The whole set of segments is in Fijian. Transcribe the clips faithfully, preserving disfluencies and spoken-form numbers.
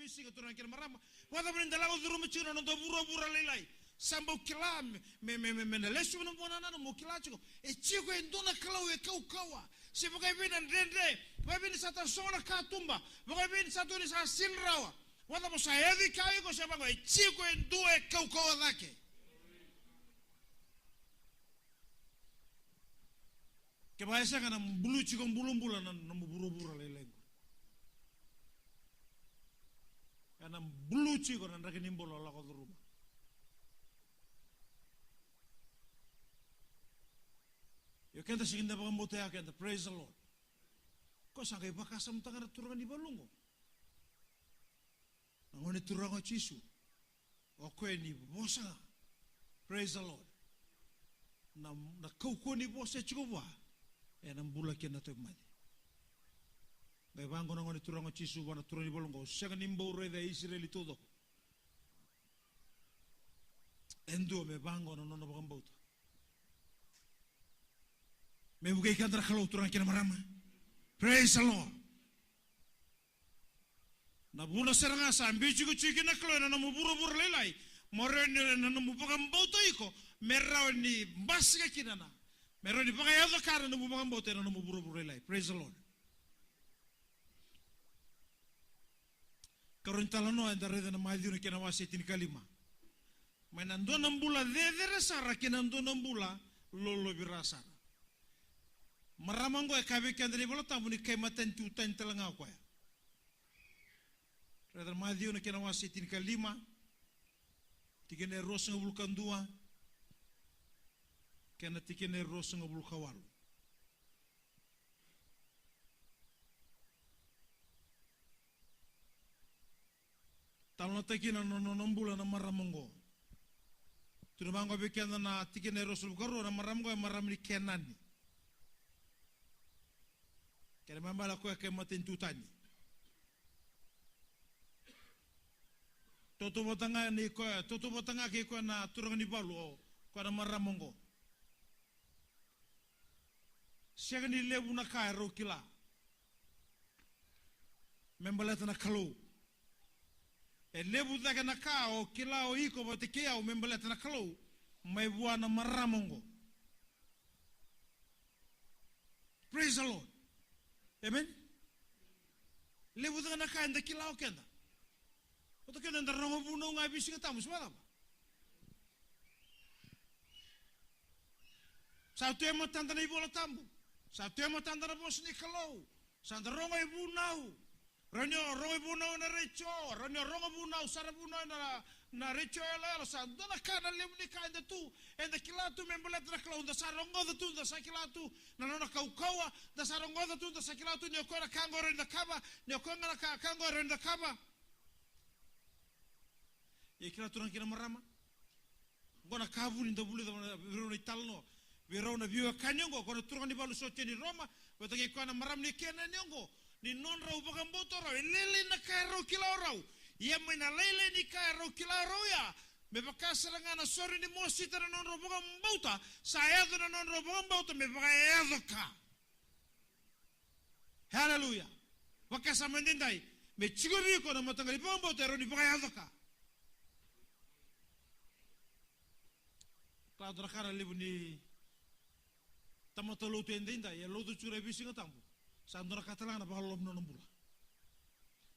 Siga, turaga kei na marama. Vakacava ni da lako curuma tiko na noda vuravura lailai? Sa bau kila me, me, me, me, me na lesu na vanua na mo kila tiko. E tiko e dua na Kalou e kaukauwa. Se vakaevei na dredre, vakaevei ni sa tasogo na katuba, vakaevei ni sa tu ni sa sili rawa. Vakacava sa yaco i ka iko se vaqo, e tiko e dua e kaukauwa cake. Kevaka e sega na bulu tiko bulabula na, na nomu vuravura lailai qo. Ena bulu tiko na draki ni bula o lako curuma. Io keda sega ni da vakabauta ya keda, praise the Lord. Ko sa qai vakasamataka na turaga ni valu qo. Na gone turaga o Jisu. O koya ni vosa ga. Praise the Lord. Na, na kaukauwa ni vosa e tiko vua. Ena bula kina na tauvimate. Qai vaqo na gone turaga o Jisu vua na turaga ni valu qo. Sega ni bau raica e Isireli taucoko. E dua me vaqo na nona vakabauta. Me vukei keda na Kalou turaga kei na marama. Praise the Lord. Na vuna sara ga sa biutikotiko kina na Kalou ena nomu vuravura lailai. Mo rawa ni na nomu vakabauta iko. Me rawa ni basika kina na. Me rawa ni vakayaco ka na nomu vakabauta ena nomu vuravura lailai. Praise the Lord. Karua ni talanoa eda raica na Maciu na kena wase tinikalima. Mai na dua na bula cecere sara kei na dua na bula lolovira sara. Marama qo e kaya vei keda na iVola Tabu ni kai matanitu tani tale ga o koya. Raica na Maciu na kena wase tinikalima. Tikina e ruasagavulu ka dua. Kei na tikina e ruasagavulu ka walu. Talanoataki na nona, nona bula na marama oqo. Tukuna vaqo vei keda na tikina e ruasagavulu ka rua, na marama oqo e marama ni Kenani. Kena ibalebale o koya e kai matanitu tani. Tautauvata ga ni koya, tautauvata ga kei koya na turaga ni valu o koya na marama oqo. Sega ni levu na ka e rau kila me baleta na Kalou. E levu cake na ka o kila o iko vata kei au me baleta na Kalou mai vua na marama oqo. Praise the Lord. Amen. Levu cake na ka eda kila o keda. Vata keda eda rogo vunau ga e veisiga tabu, se vakacava? Sa tu e matada na iVola Tabu. Sa tu e matada na vosa ni Kalou. Sa da rogo e vunau. Rawa ni o rogo e vunau ena retio, rawa ni o rogo vunau, sara vunau ena, na retio yaloyalo. Sa dua na ka na levu ni ka eda tu, eda kila tu me baleta na Kalou, da sa rogoca tu, da sa kila tu na nona kaukauwa, da sa rogoca tu, da sa kila tu ni o koya na ka oqo e rawa ni cakava, ni o koya ga na ka, ka oqo e rawa ni cakava. Ia kila turaga kei na marama. Oqo na ka vuni da vulica vei rau na italanoa. Vei rau na veiwekani oqo, ko na turaga ni valu sotia ni Roma, vata kei koya na marama ni Kenani oqo. Ni nodrau vakabauta o rau, e lailai na ka e rau kila o rau. Ia mai na lailai ni ka e rau kila o rau ya, me vaka sara ga na sore ni mosita na nodrau vakabauta, sa yaco na nodrau vakabauta me vakayaco ka. Haleluya. Vakasama edaidai, me tiko vei iko na mataqali vakabauta e rawa ni vakayaco ka. Kila dua na ka na levu ni tamata lotu edaidai, e lotu tiko e veisiga tabu. Sa dua na ka tale ga na vakaloloma na nona bula.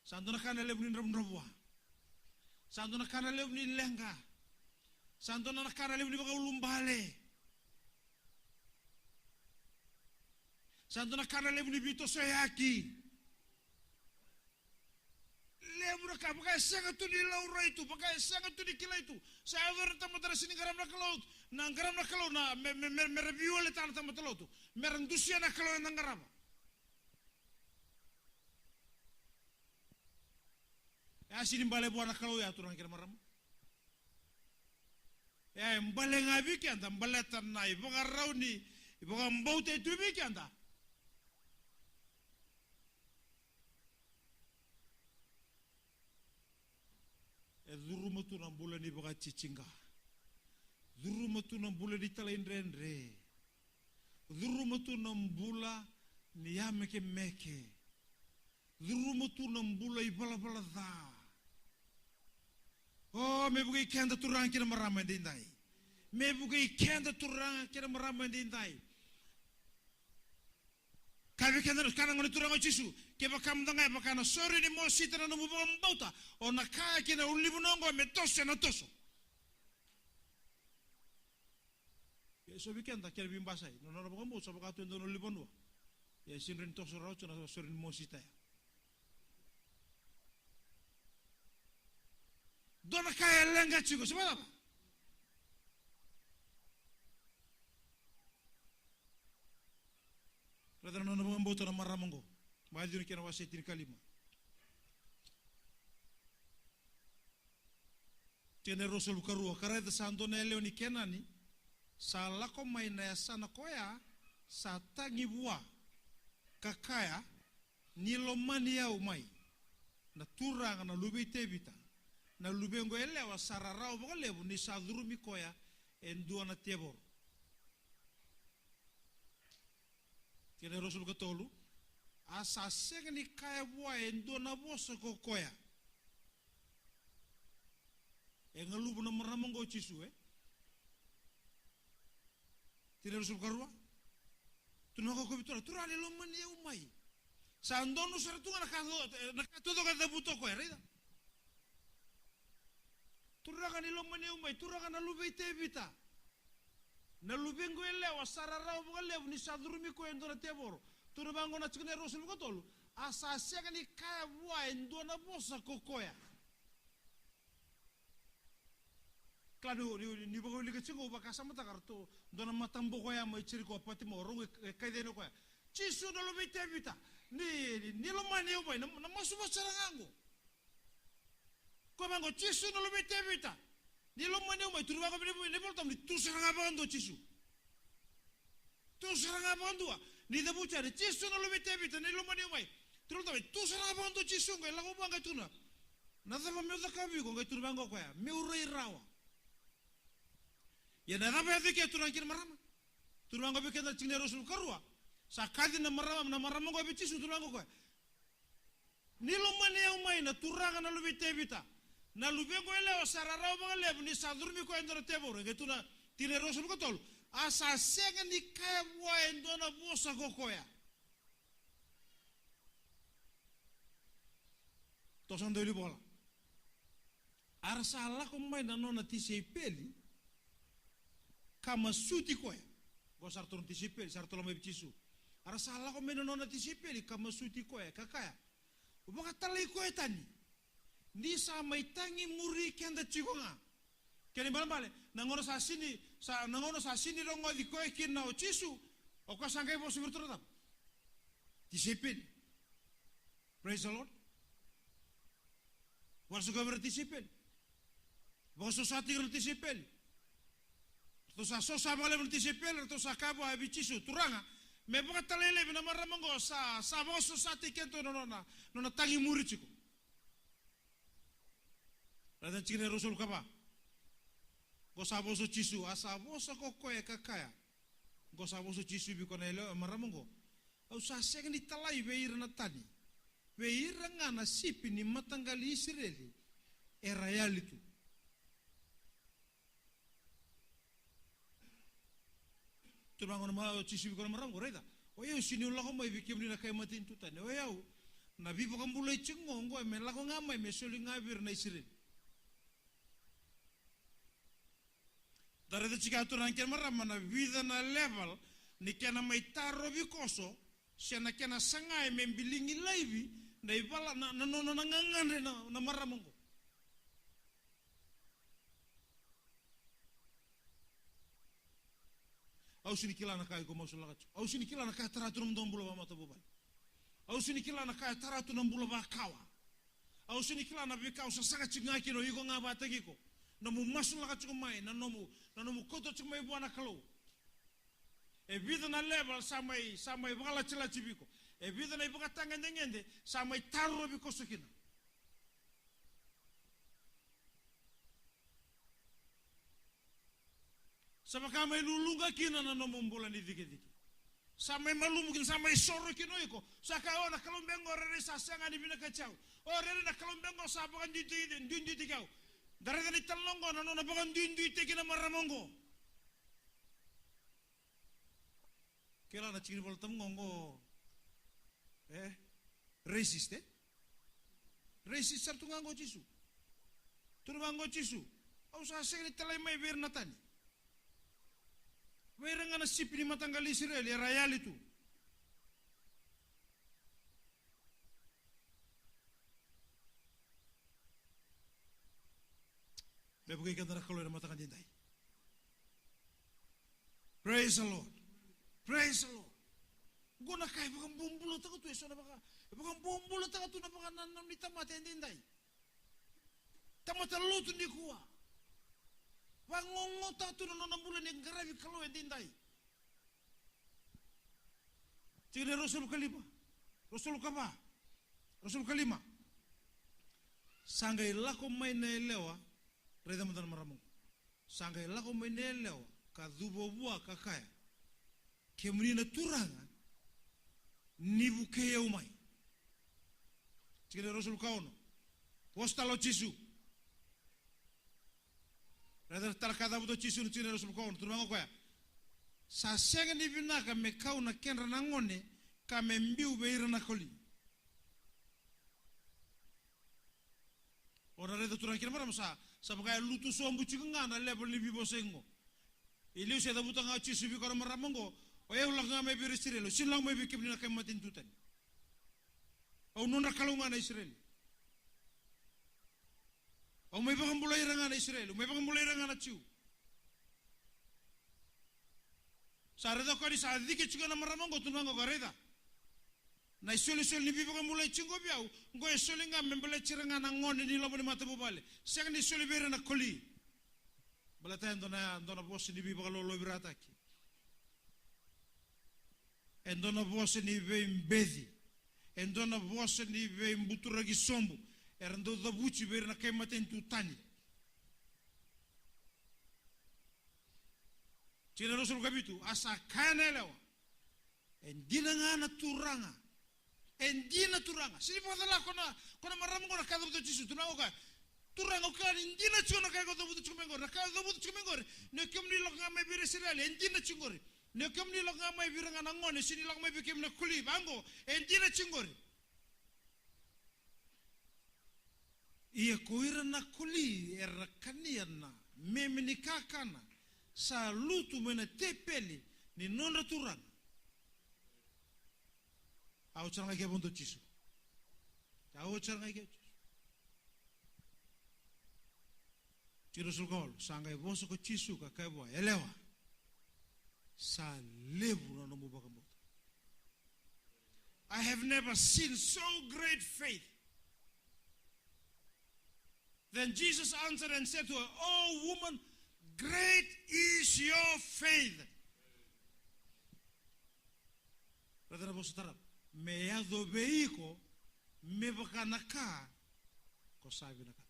Sa dua na ka na levu ni dravudravua. Sa dua na ka na levu ni leqa. Sa dua na ka na levu ni vakaulubale. Sa dua na ka na levu ni veitosoyaki. Levu na ka, vaka e sega tu ni laurai tu, vaka e sega tu ni kilai tu. Sa yaco na tamata ra sega ni qarava na Kalou, na qarava na Kalou, na me, me, me, me ra veiwaletaka na tamata lotu. Me ra dusia na Kalou eda qarava. E a sega ni bale vua na Kalou ya, turaga kei na marama. E a bale ga vei keda baleta na ivakarau ni vakabauta e tu vei keda. E curuma tu na bula ni vakatitiqa. Curuma tu na bula ni talaidredre. Curuma tu na bula ni yamekemeke. Curuma tu na bula ivalavala ca. O, me vukei keda turaga kei na marama edaidai. Me vukei keda turaga kei na marama edaidai. Ka vei keda na, ka na gone turaga o Jisu. Kevaka mada ga e vaka na sore ni mosita na nomu vakabauta, o na kaya kina ulunivanua oqo me toso, ena toso. Ia e so vei keda kena veibasai, na nona vakabauta sa vaka tu e dua na ulunivanua. Ia e sega ni toso rawa tu na sore ni mosita ya. Dua na ka e leqa tiko, se vakacava? Raica na nona vakabauta na marama oqo. Maciu na kena wase tinikalima. Tikina e ruasagavulu ka rua, ka raica sa dua na yalewa ni Kenani sa lako mai na yasana koya, sa tagi vua, ka kaya, ni lomani au mai, na Turaga na Luve i Tevita, na luvequ yalewa sa rarawa vakalevu ni sa curumi koya e dua na tevoro. Tikina e ruasagavulu ka tolu, a sa sega ni kaya vua e dua na vosa ko koya. E galuva na marama oqo o Jisu, e? Tikina e ruasagavulu ka rua. Tukuna o koya vei Turaga, Turaga ni lomani au mai. Sa donu sara tu ga na ka, na ka taucoko e cavuta o koya, raica. Turaga ni lomani au mai, Turaga na Luve i Tevita. Na luvequ yalewa sa rarawa vakalevu ni sa curumi koya e dua na tevoro. Tukuna vaqo na tikina e ruasagavulu ka tolu. A sa sega ni kaya vua e dua na vosa ko koya. Kila ni, ni, ni vakawilika tiko, au vakasamataka ratou, dua na mataboko ya mai Jeriko, Patimeo, rogo e, e kaica yani o koya. Jisu na Luve i Tevita, ni, ni, ni lomani au mai, na, na masu vata sara ga qo. Koya vaqo, Jisu na Luve i Tevita, ni lomani au mai, tukuna vaqo vei na iVolatabu ni tu sara ga vakadua o Jisu. Tu sara ga vakadua. Ni cavuti yani, Jisu na Luve i Tevita, ni lomani au mai. Tukuna vaqo, tu sara ga vakadua o Jisu, qai lako vua qai tukuna. Na cava meu cakava vei iko, qai tukuna vaqo o koya, meu rai rawa. Ia na cava e yaco i ke, turaga kei na marama? Tukuna vaqo vei keda na tikina e ruasagavulu ka rua. Sa kaci na marama, na marama oqo vei Jisu, tukuna vaqo o koya. Ni lomani au mai na Turaga na Luve i Tevita. Na luvequ yalewa sa rarawa vakalevu ni sa curumi koya e dua na tevoro. E qai tukuna, tikina e ruasagavulu ka tolu. A sa sega ni kaya vua e dua na vosa ko koya. Toso na dauvola. A ra sa lako mai na nona tisaipeli ka masuti koya. Qo sa ratou na tisaipeli, sa ratou lako mai vei Jisu. A ra sa lako mai na nona tisaipeli ka masuti koya, ka kaya, vakatalai koya tani. Ni sa mai tagi muri keda tiko ga. Kena ibalebale, na gauna sa sini, sa, na gauna sa sini rogoci koya kina o Jisu, o koya sa qai vosa vei iratou na cava? Tisaipeli. Praise the Lord. Vakasoqo vei ira na tisaipeli. Vakasosa tiko na tisaipeli. Ratou sa sosa vakalevu na tisaipeli, ratou sa kaya vua vei Jisu, Turaga, me vakatalai laivi na marama oqo, sa, sa vakasosa tiko kina na nona, nona tagi muri tiko. Raica na tikina e ruasagavulu ka va. Qo sa vosa o Jisu, a sa vosa ko koya ka kaya. Qo sa vosa o Jisu vei koya na yalewa, e marama oqo. Au sa sega ni talai vei ira na tani. Vei ira ga na sipi ni mataqali Isireli era yali tu. Tukuna vaqo na ma-, o Jisu vei koya na marama qo, raica. O yau sega niu lako mai vei kemuni na kai matanitu tani. O yau na veivakabulai tiko qo, qo me lako ga mai me soli ga vei ira na Isireli. Da raica tiko ya turaga kei na marama na vica na level ni kena mai tarovi koso, se na kena sagai me biligi laivi na ivala na, na nona na gagadre na, na marama oqo. Au sega ni kila na ka iko masulaka tiko. Au sega ni kila na ka e tara tu na nomudou bula vakamatavuvale. Au sega ni kila na ka e tara tu na bula vakawa. Au sega ni kila na veika o sasaga tiko ga kina o iko ga vakataki iko. Nomu masulaka tiko mai, na nomu, na nomu kauta tiko mai vua na Kalou. E vica na level sa mai, sa mai vakalatilati vei iko. E vica na ivakatagedegede sa mai tarovi koso kina. Sa vaka mai luluqa kina na nomu bula ni cikecike. Sa mai malumu kina, sa mai soro kina o iko. Sa kaya, o, na Kalou beka qo rairai sa sega ni vinakati au. O, rairai na Kalou beka qo sa vakaduiduitaki, duiduitaki au. Da raica na italanoa oqo, na nona vakaduiduitaki na marama oqo. Kila na tiki ni Volatabu oqo, e? Racist, e? Racist sara tu ga oqo o Jisu. Tukuna vaqo o Jisu: Au sa sega ni talai mai vei ira na tani, vei ira ga na sipi ni mataqali Isireli era yali tu. Me vukei keda na Kalou ena mataka edaidai. Praise the Lord. Praise the Lord. Qo na ka e vakabobulataka tu eso na vaka, e vakabobulataka tu na vakanananu ni tamata edaidai. Tamata lotu nikua. Vagogotaka tu na nona bula ni qaravi Kalou edaidai. Tikina e ruasagavulu ka lima, ruasagavulu ka va, ruasagavulu ka lima. Sa qai lako mai na yalewa, raica mada na marama oqo. Sa qai lako mai na yalewa ka cuva vua ka kaya: Kemuni na Turaga, ni vukei au mai. Tikina e ruasagavulu ka ono. Vosa tale o Jisu. Raica tale ka cavuta o Jisu na tikina e ruasagavulu ka ono, tukuna vaqo o koya: Sa sega ni vinaka me kau na kedra na gone ka me biu vei ira na koli. O na raica, turaga kei na marama, sa, sa vaka e lutu sobu tiko ga na level ni veivosaki oqo. E liu se cavuta ga o Jisu vei koya na marama oqo: O yau lako ga mai vei ira Isireli, au sega ni lako mai vei kemuni na kai matanitu tani. Au nodra Kalou ga na Isireli. Au mai vakabulai ira ga na Isireli, au mai vakabulai ira ga na Jiu. Sa raica o koya ni sa cike tiko na marama oqo, tukuna vaqo o koya: Raica, na isolisoli ni veivakabulai tiko vei au oqo, e soli ga me baleti ira ga na gone ni loma ni matavuvale. Sega ni soli vei ira na koli. Baleta e dua na, dua na vosa ni veivakalovalovirataki. E dua na vosa ni veibeci. E dua na vosa ni veibuturaki sobu era dau cavuti vei ira na kai matanitu tani. Tikina e ruasagavulu ka vitu. A sa kaya na yalewa: E dina ga na Turaga. E dina, Turaga. Sega ni vakacala ko na, ko na marama oqo na ka e cavuta o Jisu. Tukuna o koya: Turaga, au kila ni dina tiko na ka ko cavuta tiko mai qori. Na ka ko cavuta tiko mai qori, ni o kemuni lako ga mai vei ira Isireli, e dina tiko qori. Ni o kemuni lako ga mai vei ira ga na gone, sega ni lako mai vei kemuni na koli. Vaqo, e dina tiko qori. Ia ko ira na koli era kania na meme ni kakana sa lutu mai na tepeli ni nodra Turaga. A oti sara ga i ke, vodo Jisu. A oti sara ga i ke, Jisu. Jisu ka olo, sa qai vosa ko Jisu ka kaya vua: Yalewa, sa levu na nomu vakabauta. I have never seen so great faith. Then Jesus answered and said to her, "O woman, great is your faith." Raica na vosa tarava: Me yaco vei iko me vaka na ka ko sa vinakata.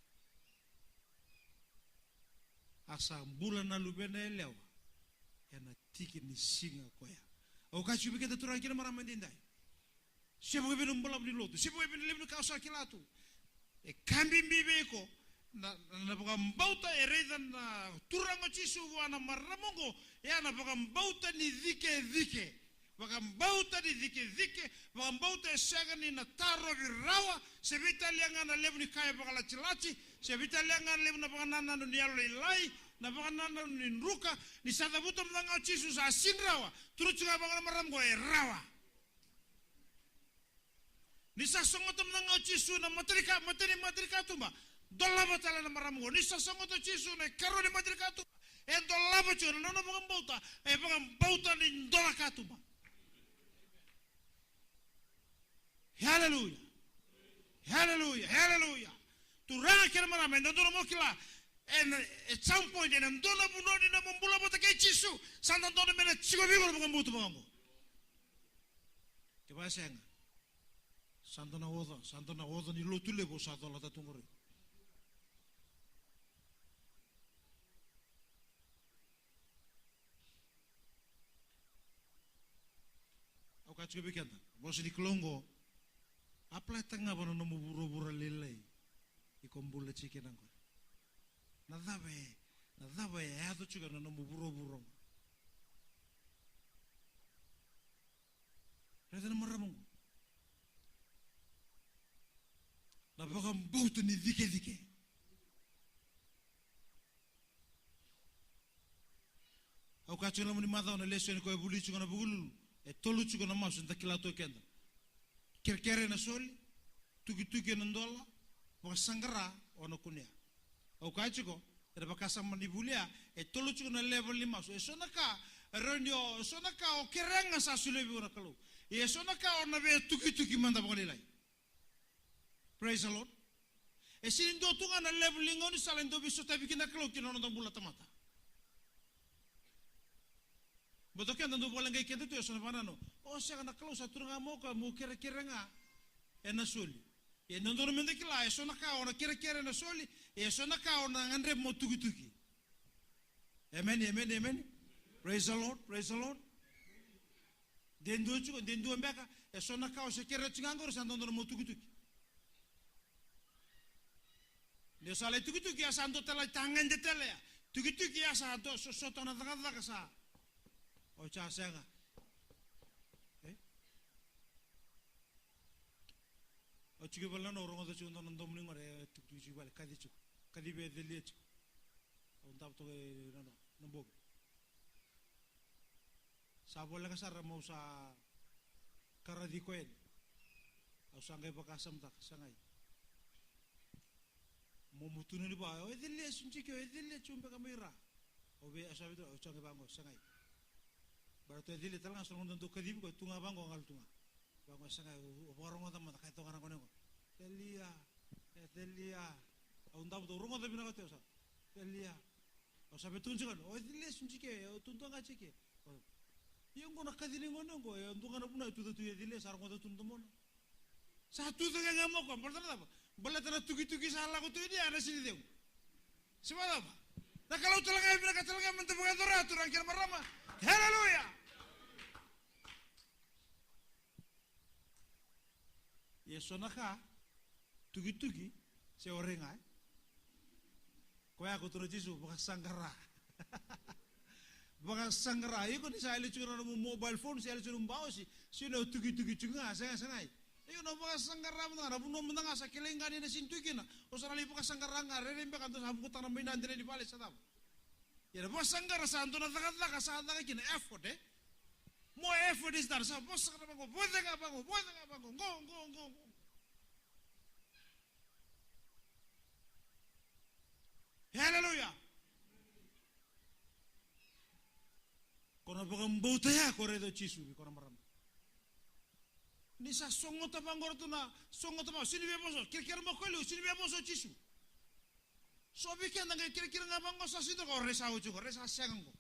A sa bula na luvena yalewa ena tiki ni siga koya. Au kaya tiko vei keda turaga kei na marama edaidai, se vakaevei na balavu ni lotu, se vakaevei na levu ni ka o sa kila tu, e ka bibi vei iko na, na, na vakabauta e raica na Turaga o Jisu vua na marama oqo. E a na vakabauta ni cikecike. Vakabauta ni cikecike, vakabauta e sega ni na tarovi rawa, se veitalia ga na levu ni ka e vakalatilati, se veitalia ga na levu na vakanananu ni yalolailai, na vakanananu ni druka. Ni sa cavuta mada ga o Jisu, sa sega ni rawa. Tukuna tiko ga vaqo na marama oqo, e rawa. Ni sa sogota mada ga o Jisu na matanika, mata ni matanikatuba, dolava tale na marama oqo. Ni sa sogota o Jisu na ikarua ni matanikatuba, e dolava tiko. Na nona vakabauta e vakabauta ni dola katuba. Haleluya. Haleluya. Haleluya. Turaga kei na marama, e dodonu mo kila, ena, at some point, ena dua na vanua ni nomu bula vata kei Jisu, sa dodonu me na tiko vei iko na vakabauta vaqo. Kevaka e sega, sa dua na oca, sa dua na oca ni lotu levu o sa colata tu qori. Au kaya tiko vei keda, vosa ni Kalou oqo, apply-taka ga vua na nomu vuravura lailai iko bula tiko kina qori. Na cava e, na cava e yaco tiko ena nomu vuravura oqo? Raica na marama oqo. Na vakabauta ni cikecike. Au kaya tiko ena loma ni macawa na lesoni koya e vuli tiko na Vukelulu. E tolu tiko na masu eda kila tu o keda. Kerekere ena soli, tukituki ena dola, vakasaqara o na kunea. Au kaya tiko, ena vakasama ni vuli ya, e tolu tiko na level ni masu. E so na ka, e rawa ni o, e so na ka o kerea ga sa solia vei iko na Kalou. Ia e so na ka o na veitukituki mada vakalailai. Praise the Lord. E sega ni dua tu ga na level ni gaunisala e dau veisotavi kina na Kalou ki na noda bula tamata. Baleta o keda dau vakaleqai keda tu e so na vakanananu. O sega, na Kalou sa tukuna ga mai o koya meu kerekere ga ena soli. Ia e dodonu meda kila, e so na ka o na kerekere ena soli, e so na ka o na gadreva mo tukituki. Amen, amen, amen. Praise the Lord, praise the Lord. De dua tiko, de dua beka, e so na ka o se kerea tiko ga qori sa dodonu mo tukituki. Ni o sa lai tukituki, ya sa dua tale na itagede tale ya. Tukituki, ya sa dua so, so tale na cakacaka sa. O sa sega. E? Au tiko i vale na, au rogoca tiko dua na domo ni gone e tukituki tiko i vale, kaci tiko. Kaci vei Celia tiko. Au davo toka i na, na, na bogi. Sa voleka sara meu sa karaci koya yani. Au sa qai vakasamataka, segai. Mo, mo tukuna ni vaka, o Celia, su jike, o Celia, su beka mai ra. Au vei, au sa vei tu, au sa qai vaqo, segai. Baleta o Celia tale ga, so na gauna dau kacivi koya, tu ga vaqo, galu tu ga. Vaqo, segai, au, au vakarogoca mada, kaya toka na gone qo. Celia, e Celia. Au davo tu, au rogoca vinaka tu, au sa. Celia. Au sa vei tukuna tiko, o Celia, su jike, o tu dua ga jike. Ia oqo na kaci ni gone oqo, e dua ga na vuna e tucake tu o Celia, sa rogoca tu na domona. Sa tucake ga mai o koya, baleta na cava? Baleta na tukituki sa lako tu yani, a na sega ni cegu. Se vakacava? Na Kalou tale ga e vinaka tale ga meda vakayacora, turaga kei na marama. Haleluya! Ia so na ka, tukituki, se o rai ga, e? Koya ko tukuna o Jisu, vakasaqara. Vakasaqara. Iko ni sa yali tiko na nomu mobile phone, sa yali tiko na nomu baosi, sega ni o tukituki tiko ga, sega, segai. Iko na vakasaqara mada ga, na vanua mada ga sa kilai ga ni na sega ni tu kina. O sa na lai vakasaqara ga, rairai beka dua sa vukataka na mai na dela ni vale se cava. Ia na vakasaqara sa dua na cakacaka sa caka kina, effort, e? More effort is done. Sa vosa ga vaqo, vosa ga vaqo, vosa ga vaqo, qo, qo, qo, qo. Haleluya. Ko na vakabauta ya ko raica o Jisu vei iko na marama. Ni sa sogota vaqo ratou na, sogota vaqo, sega ni via vosa, kerekere mai ko liu, sega ni via vosa o Jisu. So vei keda qai kerekere ga vaqo, sa sega ni dua, o rai sa oti qo, rai sa sega qo.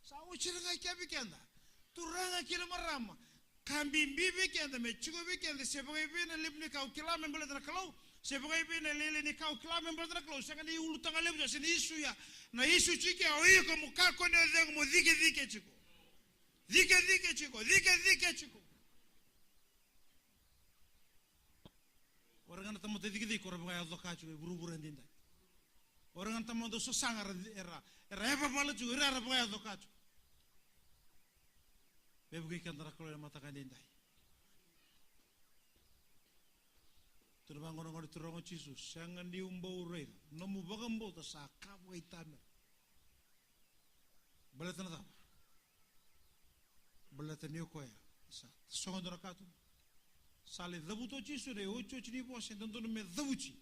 Sa oti ira ga i kea vei keda. Turaga kei na marama. Ka bibi vei keda me tiko vei keda, se vakaevei na levu ni ka au kila me baleta na Kalou, se vakaevei na lailai ni ka au kila me baleta na Kalou, sega ni ulutaga levu ya, se na isu ya. Na isu tiko ya o iko mo kakua ni o cegu, mo cikecike tiko. Cikecike tiko, cikecike tiko. O ira ga na tamata cikecike ko ra vakayaco ka tiko e vuravura edaidai. O ira ga na tamata dau sasaga era, era, era yavavala tiko, ira era vakayaco ka tiko. Me vukei keda na Kalou ena mataka edaidai. Tukuna vaqo na Gone Turaga o Jisu, sega niu bau raica. Nomu vakabauta sa ka vakaitamera. Baleta na cava? Baleta ni o koya sa tasogo dua na katuba. Sa lai cavuta o Jisu na iotioti ni vosa e dodonu me cavuti.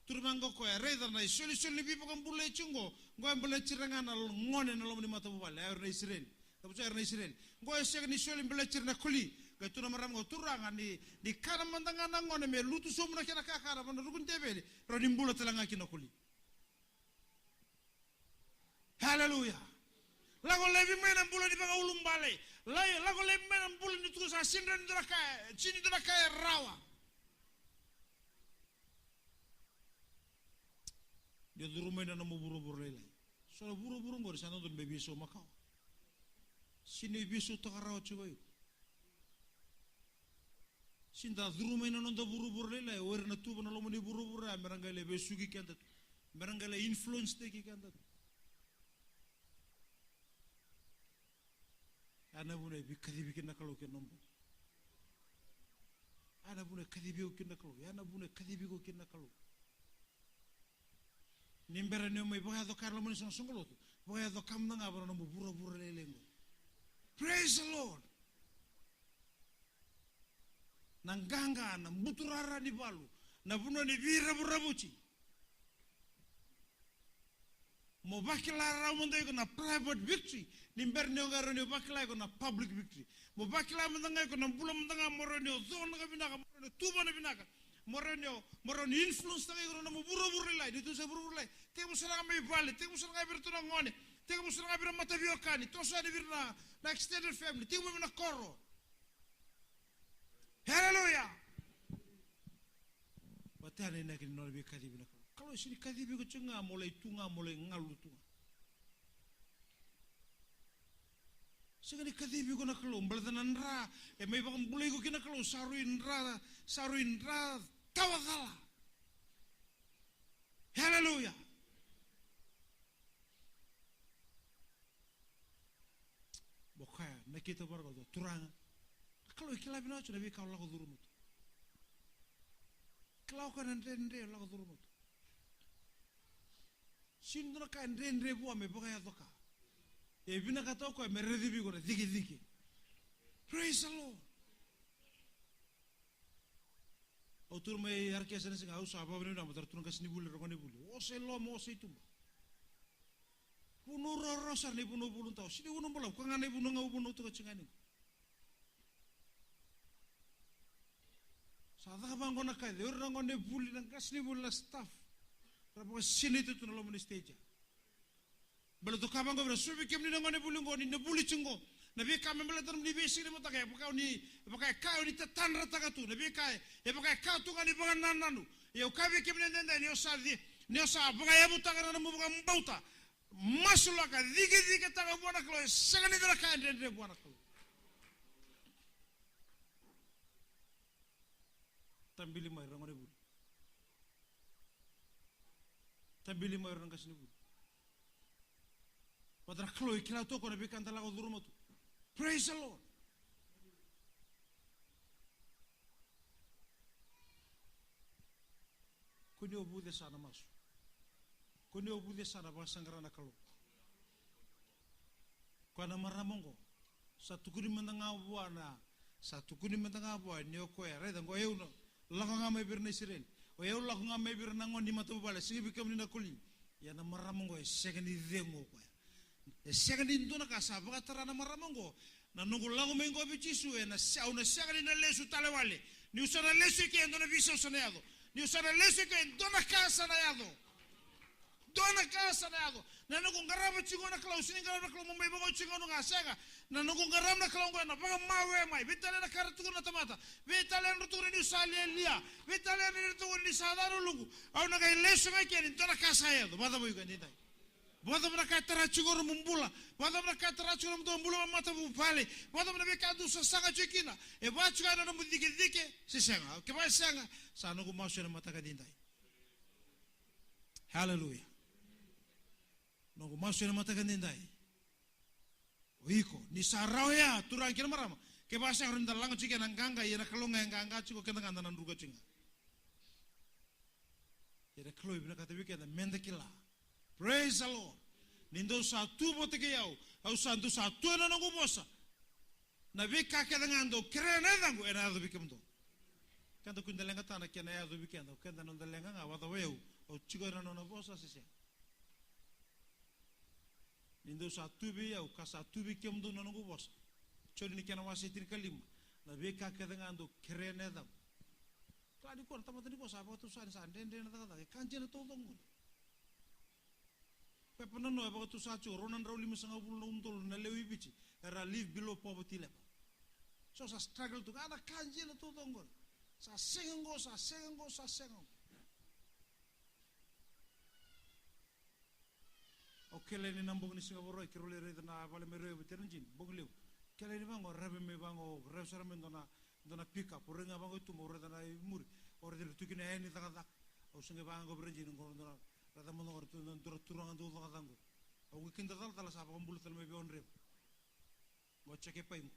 Tukuna vaqo o koya, raica na isolisoli ni veivakabulai tiko qo, qo e baleti ira ga na gone na loma ni matavuvale, o ira na Isireli. Cavuti ira na Isireli. Qo e sega ni soli baleti ira na koli. Qai tukuna na marama qo, Turaga, ni, ni kana mada ga na gone me lutu sobu na kena kakana vua na ruku ni teveli, rawa ni bula tale ga kina na koli. Haleluya. Lako laivi mai na bula ni vakaulubale. Lai, lako laivi mai na bula ni tukuna sa sega ni dua na ka, sega ni dua na ka e rawa. Ni o curu mai na nomu vuravura lailai. So na vuravura oqori sa dodonu me veisau makawa. Sega ni veisautaka rawa tiko o iko. Sega ni da curu mai na noda vuravura lailai, o ira na tuva na loma ni vuravura ya me ra qai lai vesuki keda tu. Me ra qai lai influence-taki keda tu. Ya na vuna e veikacivi kina na Kalou kei na nomu bula. Ya na vuna e kacivi au kina na Kalou. Ya na vuna e kacivi iko kina na Kalou. Ni bera ni o mai vakayaco ka e loma ni soqosoqo lotu, vakayaco ka mada ga vua na nomu vuravura lailai qo. Praise the Lord. Na qaqa, na buturara ni valu, na vanua ni veiravuravuci. Mo vakila rawa mada iko na private victory ni bera ni o qai rawa ni o vakila iko na public victory. Mo vakila mada ga iko na bula mada ga mo rawa ni o conaka vinaka, mo rawa ni o tuvana vinaka, mo rawa ni o, mo rawa ni influence-taka iko na nomu vuravura lailai. Ni tu sa vuravura lailai, tekivu sara ga mai vale, tekivu sara ga vei iratou na gone, tekivu sara ga vei ira mataveiwekani, toso yani vei ira na, na extended family, tekivu mai na koro. Hallelujah. Vata na inaki ni nona veikacivi na Kalou. Kalou e sega ni kacivi iko tiko ga mo lai tu ga, mo lai galu tu ga. Sega ni kacivi iko na Kalou baleta na dra e mai vakabulai iko kina na Kalou sa rui dra, sa rui dra tawa cala. Hallelujah. Mo kaya, nakita vua na Kalou, Turaga, na Kalou e kila vinaka tu na veika au lako curuma tu. Kila o koya na dredre au lako curuma tu. Sega ni dua na ka e dredre vua me vakayaco ka. E vinakata o koya me raici vei iko na cikecike. Praise the Lord. Au turu mai Arkesa na siga, au sa vakavinavinaka vata na turaga qasenivuli, ra gonevuli. Oso i loma, oso i tuba. Vunau rawarawa sara na ivunau vulavula. Sega ni vunau balavu, ka ga na ivunau ga au vunau toka tiko ga ni. Sa caka vaqo na ka, o ira na gonevuli, na qasenivuli, na staff, ra vakasinaita tu na loma ni stage. Baleta au kaya vaqo vei ira, so vei kemuni na gonevuli oqo ni na vuli tiko oqo, na veika me baleta nomuni veisiga ni mataka, e vaka o ni, e vaka e ka o ni tatadrataka tu, na veika e, e vaka e ka tu ga ni vakanananu. Ia au kaya vei kemuni edaidai, ni o sa ci, ni o sa vakayavutaka na nomu vakabauta, masulaka, cikeciketaka vua na Kalou, e sega ni dua na ka e dredre vua na Kalou. Tabili mai ira na gonevuli. Tabili mai ira na qasenivuli. Vata na Kalou e kila toka na veika da lako curuma tu. Praise the Lord. Ko ni o vuce sa na masu. Ko ni o vuce sa na vakasaqara na Kalou. Koya na marama oqo sa tukuni mada ga vua na, sa tukuni mada ga vua ni o koya, raica oqo, o yau na lako ga mai vei ira na Isireli. O yau lako ga mai vei ira na gone ni matavuvale, sega vei kemuni na koli. Ia na marama oqo e sega ni cegu o koya. E sega ni dua na ka sa vakatara na marama oqo. Na noqu lako mai oqo vei Jisu, e na se-, au na sega ni na lesu tale wale. Niu sa na lesu eke, e dua na veisau sa na yaco. Niu sa na lesu eke, e dua na ka sa na yaco. Dua na ka sa na yaco. Na noqu qarava tiko na Kalou, sega ni qarava na Kalou mo mai vakaoti gauna ga, sega. Na noqu qarava na Kalou oqo e na vakamawe mai. Veitalia na ka era tukuna na tamata. Veitalia era tukuna niu sa lialia. Veitalia era tukuna ni sa ca na uluqu. Au na qai lesu ga eke ni dua na ka sa yaco. Vakacava o iko edaidai? Vakacava na ka e tara tiko na nomu bula? Vakacava na ka e tara tiko na nomu bula vakamatavuvale? Vakacava na veika dou sasaga tiko kina? E vaka tiko ya na nomu cikecike se sega? Kevaka e sega, sa noqu masu ena mataka edaidai. Hallelujah. Noqu masu ena mataka edaidai. O iko, ni sa rawa ya, turaga kei na marama. Kevaka sega, rawa ni da laga tiko ena qaqa, ia na Kalou ga e qaqa tiko, keda ga da na druka tiko ga. Ia na Kalou e vinakata vei keda meda kila. Praise the Lord. Ni dou sa tu vata kei au, au sa, dou sa tu ena noqu vosa, na veika kece ga dou kerea ena yacaqu, ena yaco vei kemudou. Keda kua ni da leqataka na kena yaco vei keda, o keda na noda leqa ga, vakacava o yau, au tiko ena nona vosa se sega? Ni dou sa tu vei au, ka sa tu vei kemudou na noqu vosa. Joni ni kena wase tinikalima. Na veika kece ga dou kerea ena yacaqu. Kila nikua na tamata nikua sa vakatusa ni sa dredre na cakacaka. E ka dina taucoko qori. Pepa nanoa e vakatusa tiko, rua na drau limasagavulu na udolu na lewe i Viti era live below poverty level. So sa struggle tu ga, na ka dina taucoko qori. Sa sega qo, sa sega qo, sa sega qo. Au kele ni na bogi ni siga Vakarauwai keirau lai raica na vale mai Raiwati Rajini, bogi levu. Kele ni vaqo, rave mai vaqo, rave sara mai dua na, dua na pickup, au rai ga vaqo i tuba, au raica na i muri, au raica ni tu kina e ni cakacaka. Au sa qai vaqo vei Rajini, qo dua na, Raica mada qori, tu na dua na turaga dau cakacaka qori. Au qai kida talatala sa vakabula tale mai vei au na revu. Qo jeke pai qo.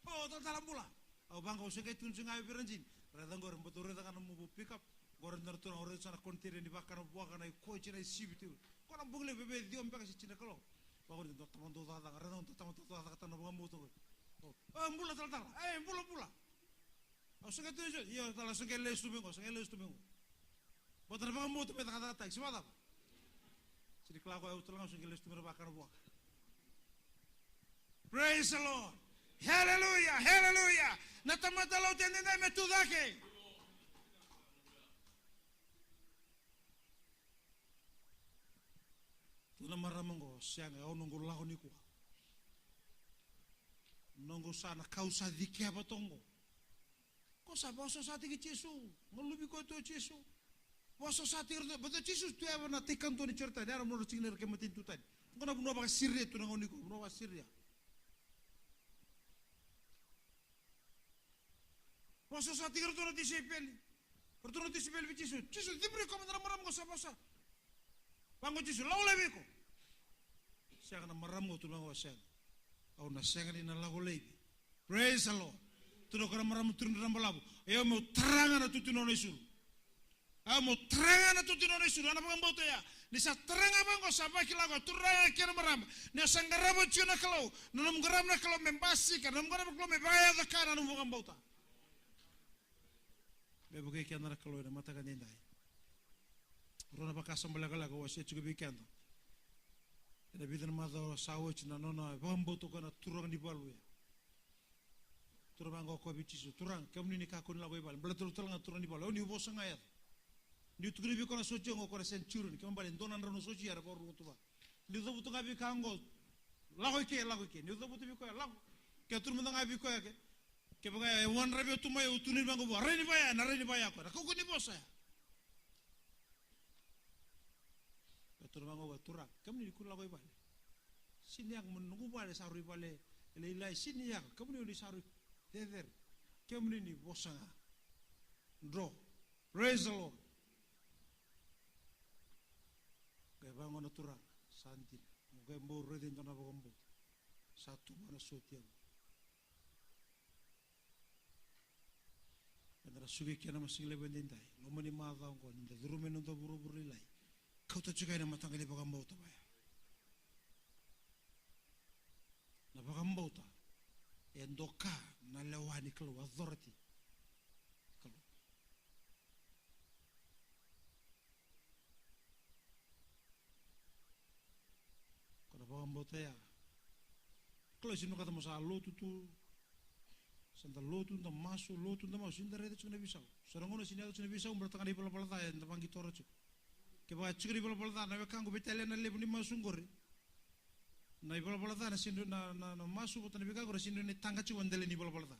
O talatala bula. Au vaqo, au se qai tukuna tiko ga vei Rajini. Raica qori, baleta au raica ga na nomu pick up. Qori dua na turaga, au raica sa na container ni vakana vuaka, na ikoji, na isivi tu. Ko na bogi levu, veve ciwa beka se jina kalo. Vaqori dua tama dau cakacaka, raica dua tama dau cakacaka, tama na vakabauta qori. O, o, bula talatala. E, bula, bula. Au se qai tu, io, tala, au se qai lesu tu mai qo, au se qai lesu tu mai qo. Baleta na vakabauta me cakacakataki, se vakacava? Sega ni kila o koya, au tala ga au se qai lesu tu mai na vakana vuaka. Praise the Lord. Hallelujah, hallelujah. Na tamata lauti edaidai me tu cake. Tu na marama qo, sega, au noqu lako nikua. Noqu sa na ka au sa cikeva toka qo. Ko sa vakasosataki Jisu, galuvi koya tu o Jisu. Vakasosataki iratou, baleta o Jisu tu e yava na tai kadua ni Joritani, era vanua ra tiko kina ira kei matanitu tani. Qo na vanua vakasiria tu na gauna nikua, vanua vakasiria. Vakasosataki iratou na tisaipeli. Ratou na tisaipeli vei Jisu. Jisu, ciburi koya mada na marama qo sa vosa. Vaqo Jisu, lako laivi iko. Sega, na marama qo tukuna vaqo, sega. Au na sega ni na lako laivi. Praise the Lord. Tukuna o koya na marama, tukuna na balavu. Io, meu tara ga na tutu ni nona isulu. Au meu tara ga na tutu ni nona isulu. Au na vakabauta ya. Ni sa tara ga vaqo sa vakila ko Turaga kei na marama. Ni sa qarava tiko na Kalou. Na nomu qarava na Kalou me basika. Na nomu qarava na Kalou me vakayaco ka na nomu vakabauta. Me vukei keda na Kalou ena mataka edaidai. Rua na vakasama lekaleka au wasea tiko vei keda ena vica na macawa sa oti, na nona vakabauta o koya na turaga ni valu ya. Turaga vaqo o koya vei Jisu, Turaga, kemuni ni kakua ni lako i vale. Baleta tale ga na turaga ni valu, au niu vosa ga yaco. Niu tukuna vei koya na sotia qo, o koya na centurion, kena ibalebale e dua na drau na sotia era vakarorogo tu vua. Niu cavuta ga vei koya qo, lako i ke, lako i ke. Niu cavuta vei koya, lako. Ke tukuna mada ga vei koya ke, kevaka e wadravi au tu mai, au tukuna vaqo vua, rai ni vaya, na rai ni vaya koya. Na kaukauwa ni vosa ya. Ka tukuna vaqo vua, Turaga, kemuni ni kua ni lako i vale. Sega ni yaga, mo noqu vale sa rui vale lailai, sega ni yaga, kemuni ni sa rui cecere. Kemuni ni vosa ga. Dro. Praise the Lord. Qai vaqo na Turaga, sa dina. Mo qai bau raica e dua na vakabauta. Sa tu vua na sotia qo. Eda na suka i ke ena siga levu edaidai, loma ni macawa oqo, ni da curuma na noda vuravura lailai. Kauta tiko ena mataqali vakabauta vaya. Na vakabauta e doka na lewa ni Kalou, authority ni Kalou. Ko na vakabauta ya. Kalou e sega ni vakata mo sa lotu tu. Sa da lotu, da masu, lotu, da masu, sega ni da raica tiko na veisau. So na gauna sega ni yaco tiko na veisau, baleta ga na ivalavala ca eda vaqitora tiko. Kevaka e tiko na ivalavala ca, na wekaqu, veitalia na levu ni masu qori. Na ivalavala ca, na sega ni, na, na, na masu vata na veika qori, sega ni taqa tiko e dela ni ivalavala ca.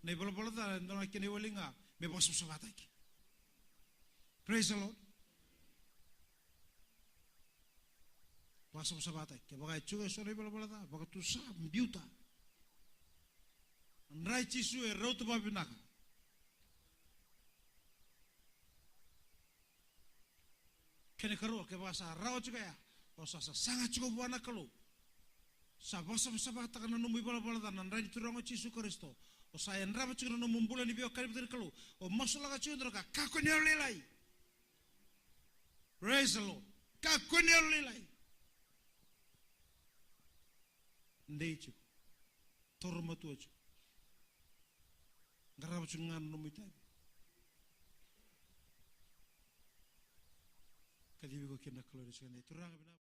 Na ivalavala ca e dua na kena iwali ga me vakasavasavataki. Praise the Lord. Vakasavasavataki. Kevaka e tiko eso na ivalavala ca, vakatusa, biuta. Na dra i Jisu e rauta vakavinaka. Kena ikarua, kevaka sa rawa tiko ya, o sa sasaga tiko vua na Kalou. Sa vakasavasavataka na nomu ivalavala ca na dra ni Turaga o Jisu Karisito. O sa yadrava tiko na nomu bula ni veiwekani vata kei na Kalou. O masulaka tiko e dua na ka, kakua ni yalolailai. Praise the Lord. Kakua ni yalolailai. Dei tiko. Toro matua tiko. Qarava tiko ga na nomu itavi. Kacivi iko kina na Kalou ena siga ni Turaga, vinaka.